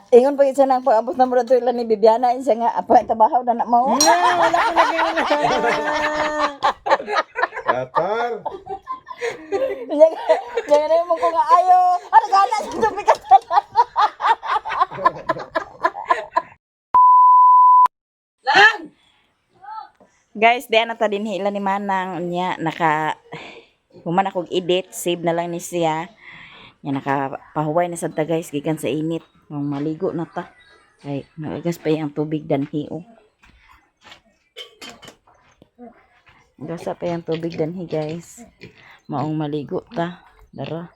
Ingon pa gid siya nang pag-abot na mo dito ila ni Bibiana siya nga apa trabaho na na mo. Wala ko lagi na. Qatar. Nya nya na mo ko nga ayo. Ano gana sa tubig ka tanan. Guys, di na ta din hila ni Manang nya naka human akong edit, save na lang ni siya. Nya nakapahuway na sad ta guys gikan sa init. Mong maligo na ta. Kay nagagas pa yung tubig danhi oh. Gasa pa yung tubig danhi guys. Maong maligo ta. Dara.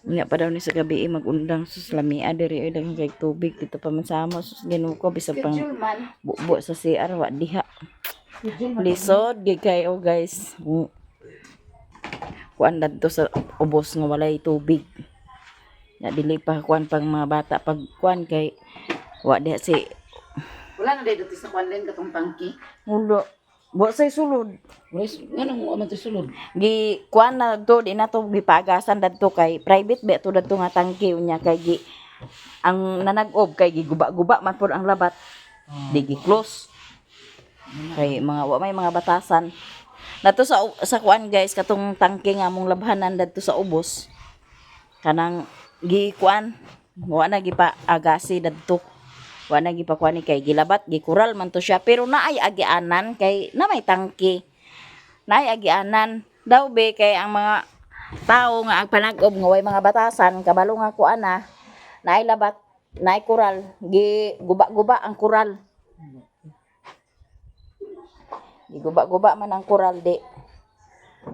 Nya pa daw ni sa gabi eh, magundang sus lamia diri oy daghan kay tubig dito pa man sa amo sus Ginoo ko bisag pang bubo sa CR wa diha. Lisod gid kayo guys. Kuan dadto sa ubos nga walay tubig. Ya dili pa kuan pang mga bata pag kuan kay wa diha si Wala na dito sa kwan din katong tangki. Wala. Wa say sulod. Wala nganong wa man to sulod. Gi kuan na to di na to gipagasan dadto kay private ba to dadto nga tangki unya kay gi ang nanag-ob kay giguba-guba man pud ang labat. Di gi close. Kay mga wa may mga batasan. Nato sa kuan guys katong tangke nga among labhanan dadto sa ubos. Kanang gi kuan wa na gipaagasi dadto. Wa na gipakuan ni kay gilabat gikural man to siya pero naay agianan kay na may tangke. Naay agianan daw be kay ang mga tao nga ang panag-ob nga way mga batasan kabalo nga kuan na naay labat naay kural gi guba-guba ang kural. Giguba-guba man ang kural di.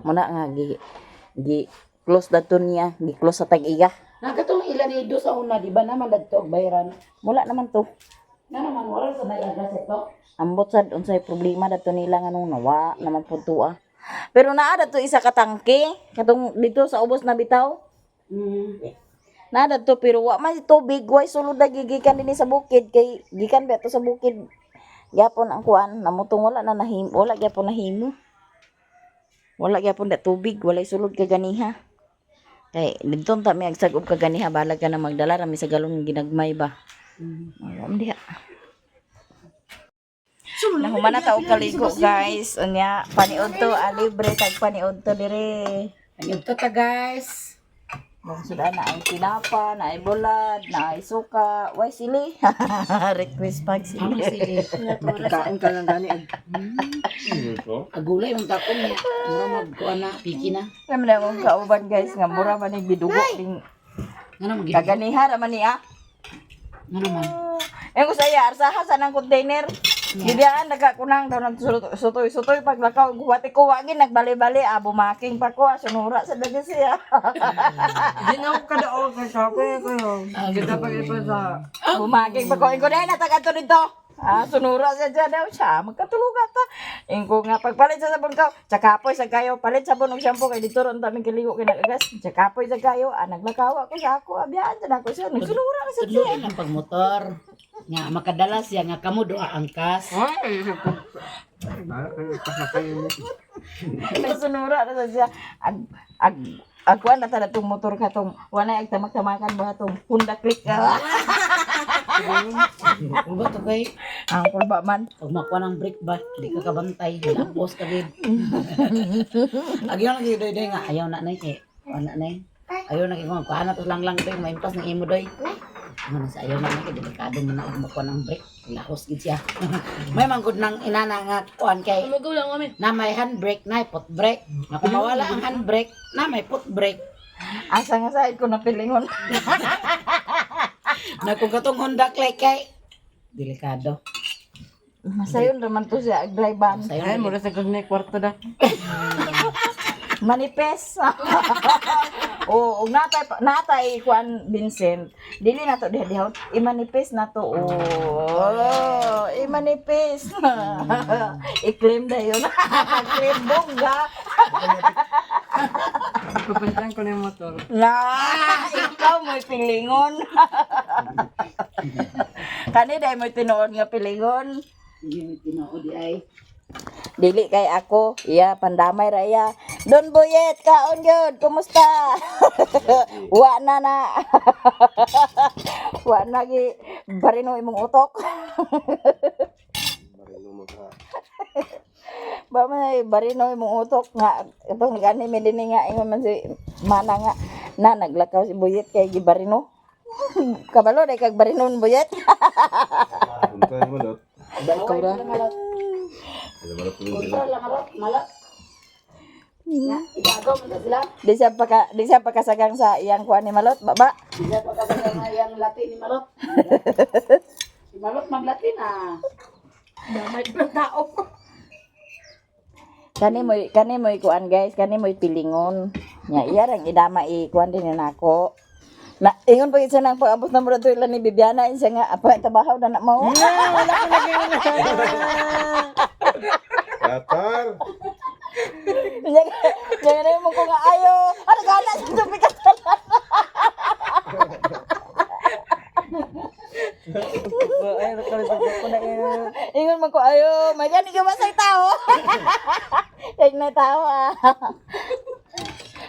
Muna nga gi gi close dato niya, gi close sa tag-iya. Na katong ila ni do sa una di ba naman dadto og bayran. Mula naman to. Na naman wala sa naiagas ito. Ambot sad unsay problema dato nila nga nung nawa naman pud tuwa. Pero naa dato isa ka tangke katong dito sa ubos na bitaw. Naa dato pero wa man tubig, way sulod na gigikan dinhi sa bukid kay gikan ba to sa bukid. Gyapon ang kuan namutong wala na nahimo, wala gyapon nahimo. Wala gyapon da tubig, walay sulod kaganiha. Kay didto ta mi agsag-ob kaganiha balag ka na magdala ra mi sa galon ginagmay ba. Wala man diha. Nahuman na ta og kaligo guys. Unya paniud to, ah, libre tag paniud to dire. Ayun to ta guys. Mong sudan na ay tinapa, na ay bulad, na ay suka, way sili. Request pag Ano sili. sili? Kain ka lang gani. Ito. Agulay man takon niya. Mura mag kuan na piki na. Kami na akong kauban guys nga mura man ni gidugo ding Ngano man gid. kaganiha ra man niya. Ngano man. Yang ko saya arsaha sa nang container. Bibiyaan nagkakunang daw nagsutoy-sutoy paglakaw guwati ko wagi nagbali-bali ah bumaking pa ko ah, sunura sa dagi siya. Di na ako kadaog kay kape kayo. Kita pa ito sa Bumaking pa ko ingko dahil natag ato dito. Ah, sunura siya dyan daw siya. Magkatulugan ta. Ingko nga pagpalit sa sabon ka. Tsaka poy sa kayo. Palit sabon og shampoo kay dito ron taming kiligo kay nagagas. Tsaka poy sa kayo. Ah, naglakaw ako sa ako. Abiyaan dyan ako siya. Nagsunura ka sa siya. Tudloan ang pagmotor. Nga makadala siya nga kamo doa angkas. Ay, pasakay mo. Nagsunura na sa siya. Ag, ag, agkuan na tala tong motor ka tong wala ag tamak-tamakan ba tong Honda Click ka. Kulba to kay Ang kulba man. pag makuha ng break ba, di ka kabantay, lapos ka gid. Agyaw na gid doy doy nga ayaw na nay kay wala nay. Ayaw na kay kung kuha na to lang lang doy maimpas ng imo doy. Ano sa ayaw na na kay delikado man na og makuha ng break, lahos gid siya. May manggod nang inana nga kuan kay na may handbrake na foot brake. Nga kung mawala ang handbrake, na may foot brake. Asa nga sahid ko na pilingon. Na kung katong Honda Click kay delikado. Masayon raman to siya ag drive ban. Sayo Ay, na mura sa kag kwarto na. Manifest. Oo, og natay natay kuan Vincent. Dili na to diha diha. I-manifest na to. Oh, i-manifest. I-claim na yun. Claim bongga. Pupalitan ko na yung motor. Na, ikaw mo'y pilingon. Kani dai mo'y tinuod nga pilingon. Hindi tinuod di ay. Dili kay ako, iya pandamay ra iya. Don Boyet, kaon yun. Kumusta? Wa na na. Wa na gi barino imong utok. Marino mo ka. Ba may barino imong utok nga itong gani mi dinhi nga ingon man si mana nga na naglakaw si Boyet kay gibarino. Kabalo day kag barinon Boyet. Punta yung malot. Ba ikaw ra? Malot. Wala malot ko Kontra sila. lang malot, malot. Nga, igagaw man sila. Di siya pakasagang sa iyang kuan ni Malot, baba. Hindi pa kasi nga yung lati ni Malot. Si Malot maglati na. Damay ng tao. Kani mo'y kuan guys, kani mo'y pilingon. Nya iya rang idama i kuan din nako. Na ingon pa gid siya nang pag-abot na mo dito ni Bibiana siya nga apa trabaho na na mo. Wala ko lagi na. Atar! Nya nya na mo ko nga ayo. Ano ka na sa tubig ka. Ay, nakalimutan ko na eh. Ingon man ko ayo, may gani ka ba sa tao? Kay na tao ah.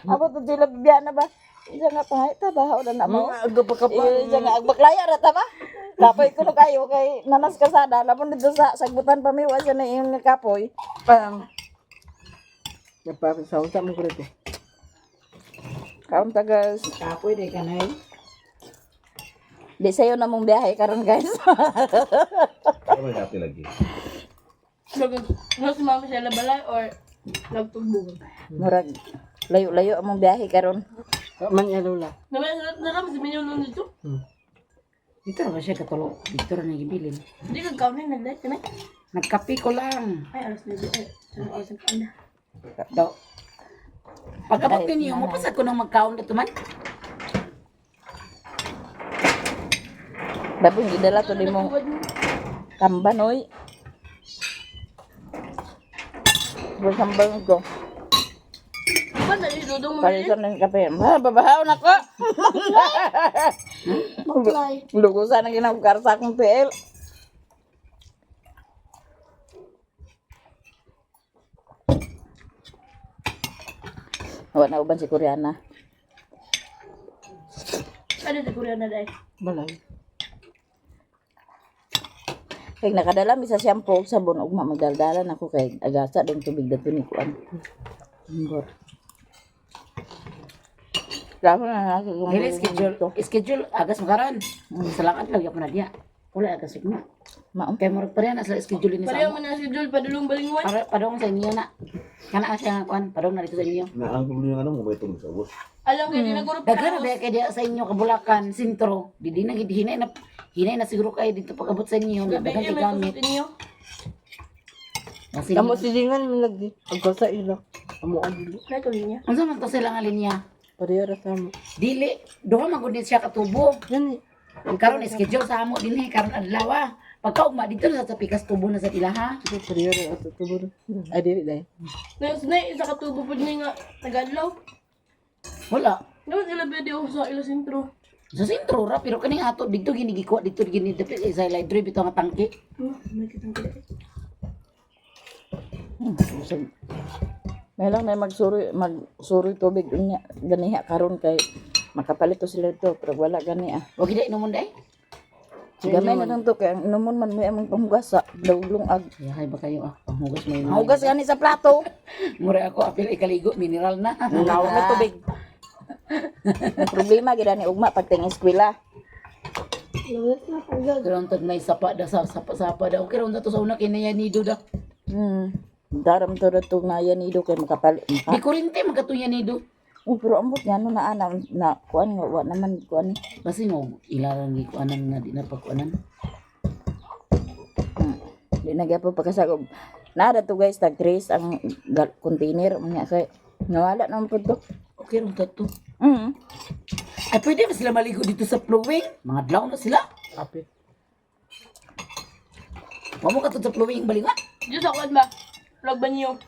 Abot to sila Bibiana ba? Siya nga pangay trabaho na na mo. Aga pa ka pa. Eh, siya nga agbaklaya ra ta ba? Kapoy ko no kayo kay nanas kasada lapon dito sa sagbutan pa mi wa siya na iyong nga kapoy. Parang. Napapasaw sa mo ko rito. Kaon ta guys. Kapoy di ka na eh. Di sayo na mong biyahe karon guys. Ano may dati lagi? Nag si mama siya labalay or nagtugbog. Murag layo-layo among biyahe karon. Man ya lola. Naman naram si Minyo nun dito. Dito ra ba siya katulo? Dito ra niya gibilin. Hindi ka kaon na nagdait kami. Nagkape ko lang. Ay, alas 9. Ay, ano oras ang kaon na? Daw. Pagkabot ninyo, mapasad ko nang magkaon dito man. Babong gidala to nimong tamban oy. Sambal ko. Ba na dudong mo Palitan ng kape. Ma, babahaw na ko. Lugusan ang ginagkar sa akong TL. Wala na uban si Koreana. Ano sa Korea na dai? Balay. Kay nakadala mi sa shampoo ug sabon ugma magdaldalan ako kay agasa dong tubig dato ni kuan. Ambor. Grabe na na Dili schedule, schedule agas makaran. Salamat lang yapon na diya. Wala agas sigma. Maong Kay murag pareha na sa schedule ni sa Pareho amo. man na si Jul padulong balinguan. Para padong sa inyo na. Kana siya nga kuan, padong na dito sa inyo. Naangkol yung ano mo ba itong sa ubos? Alam kay di naguro Daghan na ba kay diya sa inyo kabulakan, sentro. Di di na gid hinay na siguro kay dito pag-abot sa inyo. Gabi Daghan kay may gamit. kusot inyo. Kasi Amo silingan man lagi. Aga sa ila. Amo ang dili. Na tuloy niya. unsa man to sila nga linya? Pareha ra sa amo. Dili duha man gud ni siya katubo. Yan eh. Karon schedule sa amo dinhi karon adlaw ah. Pagkaugma dito na sa pikas tubo na sa ilaha. Ito pareha ra ato tubo. Ay dili dai. Na na isa ka tubo pud ni nga tagadlaw. Wala. Naman sila pwede sa ila sentro. Sa sentro ra pero kaning ato dito gini gikuha dito gini dapit sa library bitaw nga tangke. Oh, may kitang kita. Usag. May lang na magsuri magsuri tubig unya ganiha karon kay makapalit to sila to pero wala gani ah. Wa gid inomon dai. Gamay na lang to kay ang inomon man may among panghugas sa dawlong ag. Yahay ba kayo ah, panghugas mo yun. Hugas gani sa plato. Mura ako apil ikaligo mineral na. Nawag na tubig. Ang problema gid ani ugma pagting eskwela. Karon tag may sapa da sa sapa sapa da. Okay ron to sa una kay niya nido da. Daram to to na yan ido kay makapalit. Di kurente magkatunya nido. Oh, pero ambot nga no na ana na kuan nga wa naman kuan. Basi mo ilaran gi kuanan nga di na pagkuanan. Di na gyapon pagkasagob. Nara to guys tag tres ang container unya kay nawala naman pud to. Okay ron to to. Ay pwede ba sila maligo dito sa flowing? Mga adlaw na sila. Apit. Wa mo katud sa flowing balingan. Diyos ako ba? Plug ba niyo?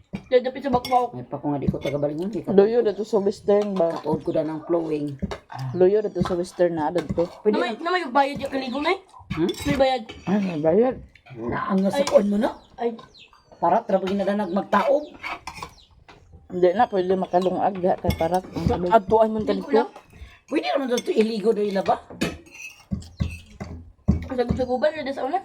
Diyan dapit sa bakbak. May pa ko nga di ko taga balingan kay Luyo dito sa Western ba? katuod ko da ng flowing. Luyo dito sa Western na dito. Pwede Na may bayad yung kaligo na eh. Hmm? May bayad. Ay, may bayad. Naangas sa kuan mo na. Ay, Para tra pag ginadanag magtaob. Hindi na pwede makalungag diha kay parat ang tubig. Adtuan man talito. Pwede naman dito iligo doy laba. Saguban na sa una.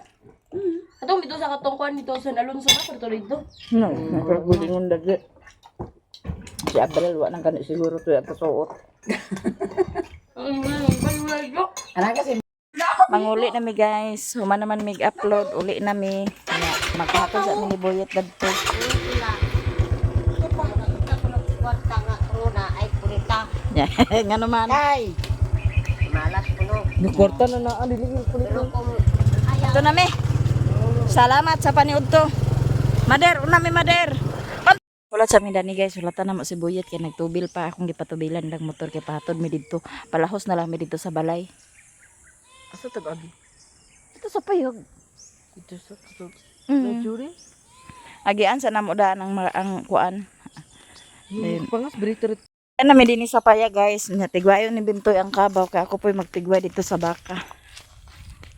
Atong dito sa katong kuan dito sa Alonso na pero dito. No, nakagulingon lagi. Si Abril, wa nang gani siguro to yung kasuot. Ana kasi Manguli na mi guys. Human naman mig upload. Uli na mi. Nya, Magkahatod sa amin ni Boyet dadto. Nya, nga naman. ay. Kwarta na naa dili ko Ito na mi. Salamat sa paniud to. Mader, una mi mader. Wala sa amin dani guys, wala na mo si Boyet kay nagtubil pa akong gipatubilan lang motor kay pahatod mi didto. Palahos na lang mi didto sa balay. Asa tag-agi? Ito sa payog. Dito sa sa Mm. Jure. Agian sa namo daan ang ang kuan. Pangas brito. Ano mi dinhi sa paya guys, nya tigwayon ni Bintoy ang kabaw kay ako po'y magtigwa dito sa baka.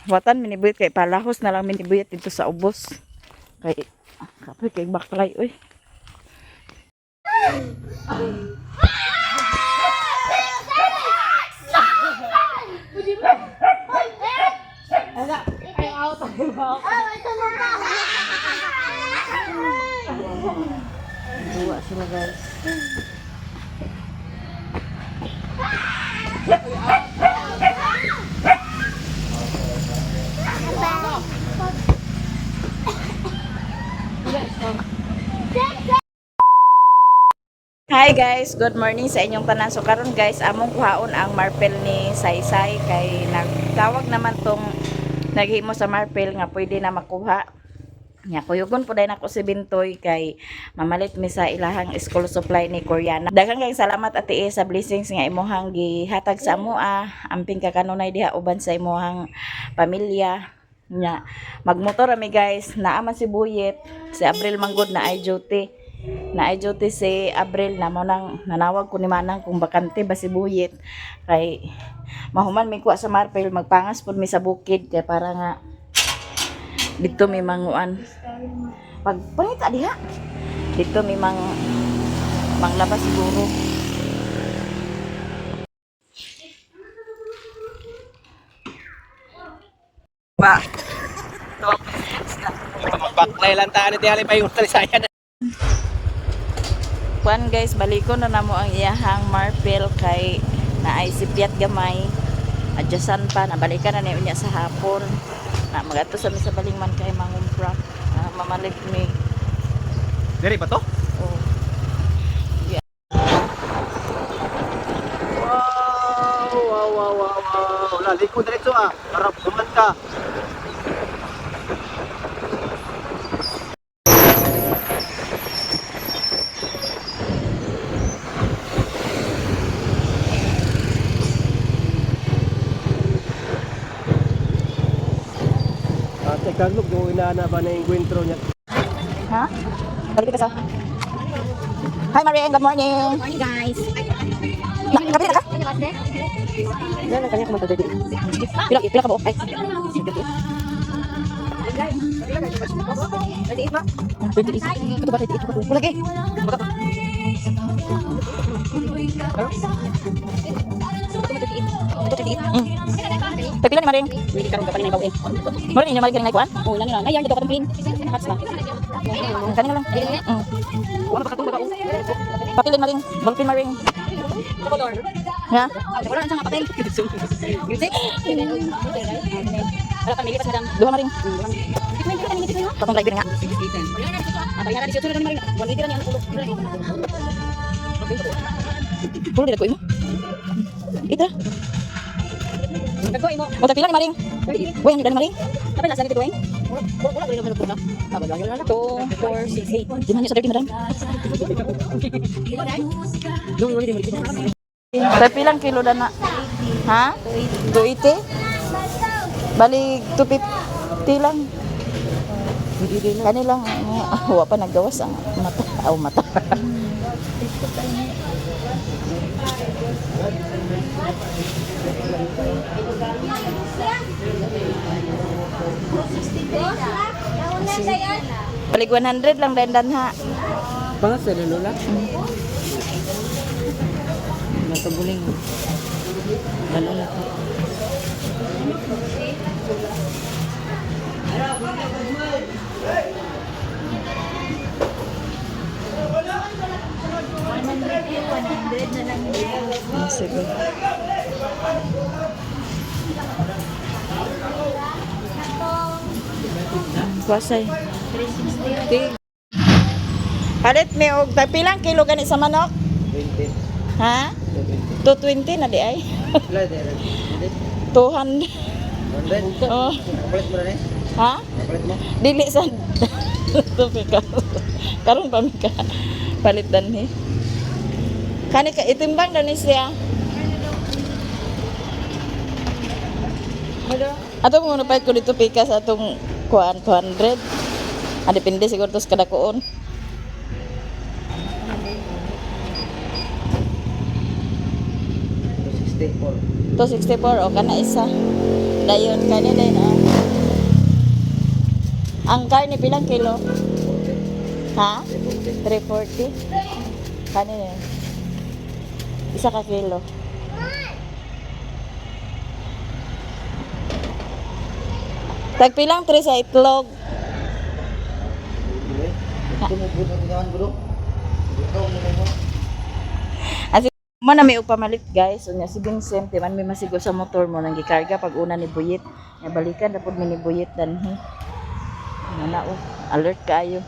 Watan minibuyot kay palahos na lang minibuyot dito sa ubos. Kay kapoy kay baklay oy. Duwa sila guys. Hi guys, good morning sa inyong tanan. So karon guys, among kuhaon ang marpel ni Saysay kay nagtawag naman tong naghimo sa marpel nga pwede na makuha. Nya kuyugon po dayon ako si Bintoy kay mamalit mi sa ilahang school supply ni Koreana. Daghang kayong salamat Ate E sa blessings nga imuhang gihatag sa amoa. Amping ka kanunay diha uban sa imuhang pamilya. Nya magmotor ami guys, naa man si Buyet, si Abril manggod na ay duty. Na ay duty si Abril na mo nang nanawag ko ni Manang kung bakante ba si Buyet kay mahuman mi kuha sa Marpel magpangas pud mi sa bukid kay para nga dito may manguan pag pangita diha dito may mang manglabas siguro. Ba. Magbaklay lang tayo ni Tihali pa yung talisayan. Kuan guys, balikon na namo ang iyahang marpel kay naay sipyat gamay. Adjustan pa, nabalikan na niya unya sa hapon. Na magadto sa mi sa balingman kay mangumpra. Ah, mamalik mi. Diri ba to? Oh. Wow, wow, wow, wow, wow. Wala, liko diretso ah. Para buman ka. Ate Carlo, kung inaana ba na yung kwentro niya? Ha? Balik ka sa. Hi Marian, good morning. Morning guys. Na, kapila ka? Yan ang kanya kumanta dito. Pila pila ka buok? Ay. 38 ba? 38. Ito ba 38? Wala kay. Mm. Pagpila ni Maring? Really karon ka pa ni bawo eh. Maring inyo Maring kanina kuan? Oh, nani na. Ayan dito ka clean. Hats na. Kanina lang. Mm. Patilin Maring, balpin Maring. Ha? Wala na nga papel. Grade 6. Wala pa milipas madam. Duha Maring. Ito Katong driver nga. Ah, bayaran 18 na ni Maring. 180 ra ni ang ulo. Pulo dira ko imo. Ito. Nagko imo. O tagpila ni Maring? Uy, ang ni Maring. Kapel na sa dito eh. Wala wala wala wala. 2 4 6 8. Di man niya sa 30 madam. Tagpilang kilo na na? Ha? 280. Balik 250 lang. Kani lang, wa pa naggawas ang mata. Aw, mata. Balik 100 lang dandan ha. Pangas sa lula. Natabuling. Dalo na to. Sige. Kwasay. Palit mi og tag pilang kilo gani sa manok? 20. Ha? 220 na di ay. Wala, di. 200. 100. Oh. Kapalit mo na eh. Ha? Kapalit mo. Dili sa tupi ka. Karon pa mi ka palit danhi. Kani ka itimbang daw ni siya. Ato mo napalit ko dito pika sa atong kuan 200. Ah, depende siguro to sa kadakoon. 264. 264 o kana isa. Dayon kani dayon ah. Ang karne pilang kilo? Ha? 340. Kani na yun. Isa ka kilo. Tagpilang 3 sa itlog. Asi mo na may pamalit, guys. Unya si Vincent, di man may masigo sa motor mo nang gikarga pag una ni Buyit. Nga balikan na pud mi ni Buyit danhi. Ano na oh, alert kaayo.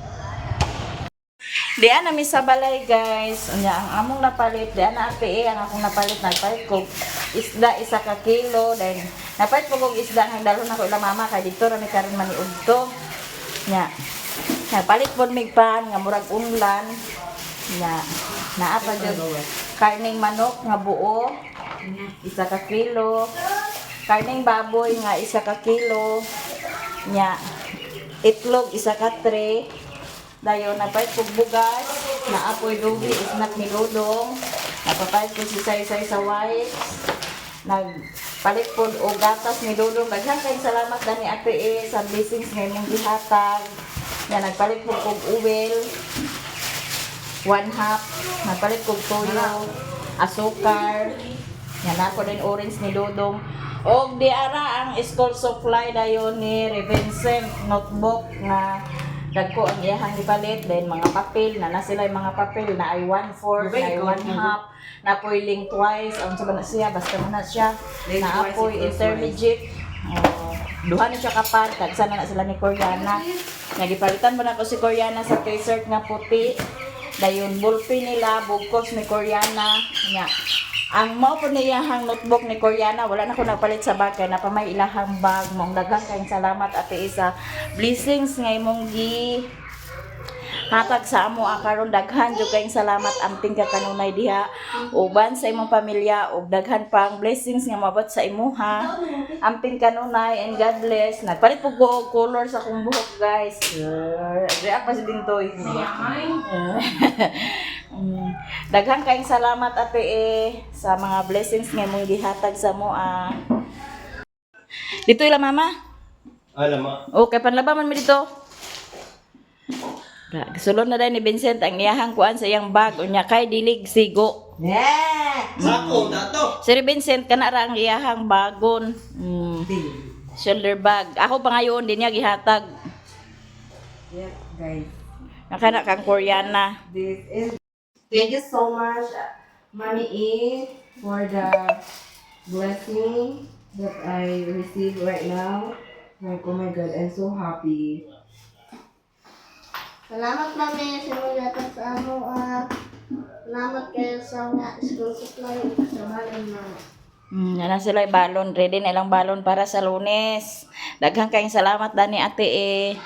Diyan na mi sa balay, guys. Unya ang among napalit, diyan na ate eh, ang akong napalit, nagpalit ko isda isa ka kilo, then napalit ko kog isda ang dalon nako ila mama kay didto ra mi karon maniudto. Nya. Nagpalit pod mig pan nga murag unlan. Nya. Naa pa jud karneng manok nga buo isa ka kilo. Karneng baboy nga isa ka kilo. Nya. Itlog isa ka tray. Dayon napait kog bugas, naapoy lubi, isnak ni Lodong. Napapait ko si Saysay sa wipes. Nagpalit pod og gatas ni Dodong. Daghan kayong salamat dani Ate E sa blessings nga imong gihatag. Nya nagpalit pod kog uwel. One half. Nagpalit kog toyo, asukar. Nya nako din orange ni Dodong. Og di ara ang school supply dayon ni Revincent notebook nga dagko ang iyahang gipalit, then mga papel na na sila yung mga papel na ay 1/4 na ay 1/2 na poy link twice ang sa ba na siya, basta man na siya na apoy intermediate. Oh, duha na siya kapad tagsa na na sila ni Koreana. Nagipalitan mo na ko si Koreana sa t-shirt nga puti, dayon ballpen nila bugkos ni Koreana. Nya ang mao po niyahang notebook ni Koreana, wala na ko nagpalit sa bag kay napamay ilahang bag. Mong daghang kayong salamat, Ate Isa, blessings nga imong gi hatag sa amo karon. Daghan jud kayong salamat, amping ka kanunay diha uban sa imong pamilya ug daghan pang blessings nga moabot sa imuha. Amping kanunay and God bless. Nagpalit pud ko og color sa akong buhok, guys. React pa si Dintoy. Daghan kayong salamat, Ate E, sa mga blessings nga imong gihatag sa mo ah. Dito ila mama. Alam mo. Okay, panlaba man mi dito. Ra, gisulod na dahil ni Vincent ang iyahang kuan sa iyang bag unya kay dilig sigo. Sako na to. Sir Vincent kana ra ang iyahang bagon. Shoulder bag. Ako pa ngayon din niya gihatag. Yeah, guys. Nakana kang Koreana. This is Thank you so much, Mommy E, for the blessing that I receive right now. Like, oh my God, I'm so happy. Salamat, Mami, sa mga gatag sa amo. Ah. Salamat kayo sa mga school supply ug sa balon, Mama. Yan na sila balon. Ready na ilang balon para sa Lunes. Daghang kayong salamat dani Ate E.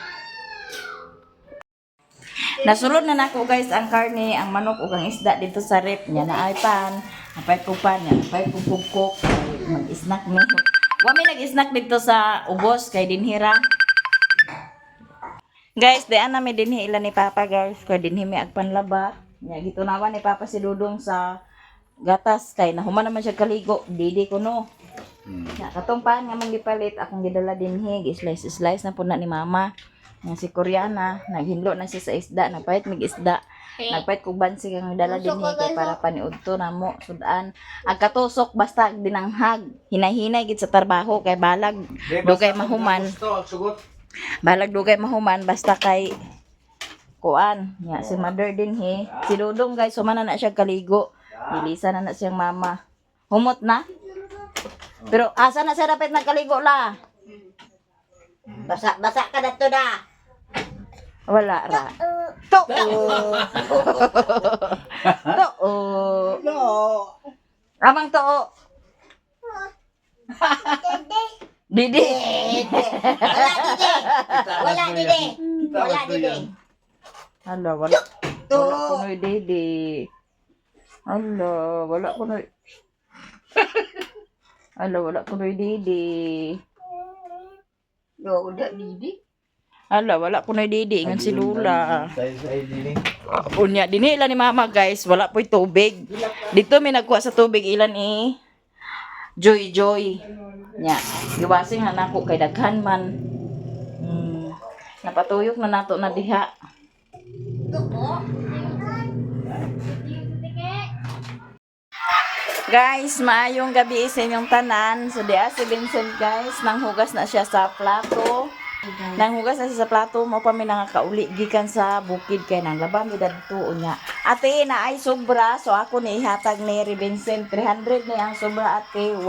Nasulod na nako, guys, ang karne, ang manok ug ang isda dito sa rep niya na ay pan. Napay ko pan, niya napay ko kukok, mag-snack mi. Wa mi nag-snack dito sa ubos kay dinhira. Guys, di ana mi dinhi ila ni Papa, guys, kay dinhi mi agpanlaba. Nya gitunawan ni Papa si Dudong sa gatas kay nahuman naman siya kaligo, didi ko no. Na katong pan nga mong gipalit akong gidala dinhi, gi-slice slice na pud na ni Mama. Nga si Koreana, naghinlo na siya sa isda, napahit mig isda. Nagpait kog bansig ang dala dinhi kay para paniudto namo sudan. Ang katusok basta dinanghag, hinay-hinay gid sa trabaho kay balag dugay mahuman. Balag dugay mahuman basta kay kuan. Nya si mother dinhi. Si Dudong, guys, humana na siya kaligo. Bilisan na na siyang mama. Humot na. Pero asa na siya dapat nagkaligo la? Basa, basa ka na to na. Wala ra. To. To. No. Ramang to. Didi. Wala didi. Wala didi. Wala didi. Hala, wala. Wala ko no'y didi. Hala, wala ko no'y. Hala, wala ko no'y didi. No, uda didi. Hala, wala ko no'y didi. Ingon si Lula. Sa dini. Unya, dinhi ila ni mama, guys, wala po'y tubig. Dito may nagkuha sa tubig ilan eh. Joy Joy. Nya, giwasing na nako kay daghan man. Napatuyok na nato na diha. Guys, maayong gabi sa inyong tanan. So diha si Vincent, guys, nanghugas na siya sa plato. Nanghugas na siya sa plato, mo pa mi nangakauli gikan sa bukid kay nang laba mi dadto unya. Ate, na ay sobra, so ako ni ihatag ni Vincent 300 ni ang sobra, ate. 1,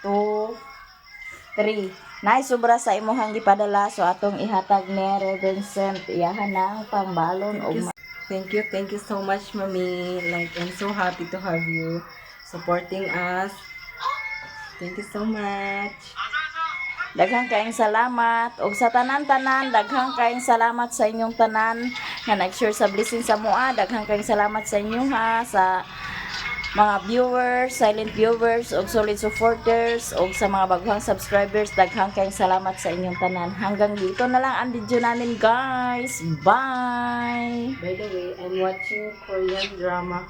2, 3. Naay sobra sa imuhang gipadala, so atong ihatag ni Vincent iyahan ang pangbalon og Thank you so much, Mami. Like, I'm so happy to have you supporting us. Thank you so much. Daghang kaayong salamat og sa tanan-tanan, daghang kaayong salamat sa inyong tanan nga nag-share sa blessing sa mua. Daghang kaayong salamat sa inyo ha, sa mga viewers, silent viewers og solid supporters og sa mga baguhang subscribers, daghang kaayong salamat sa inyong tanan. Hanggang dito na lang ang video namin, guys. Bye. By the way, I'm watching Korean drama.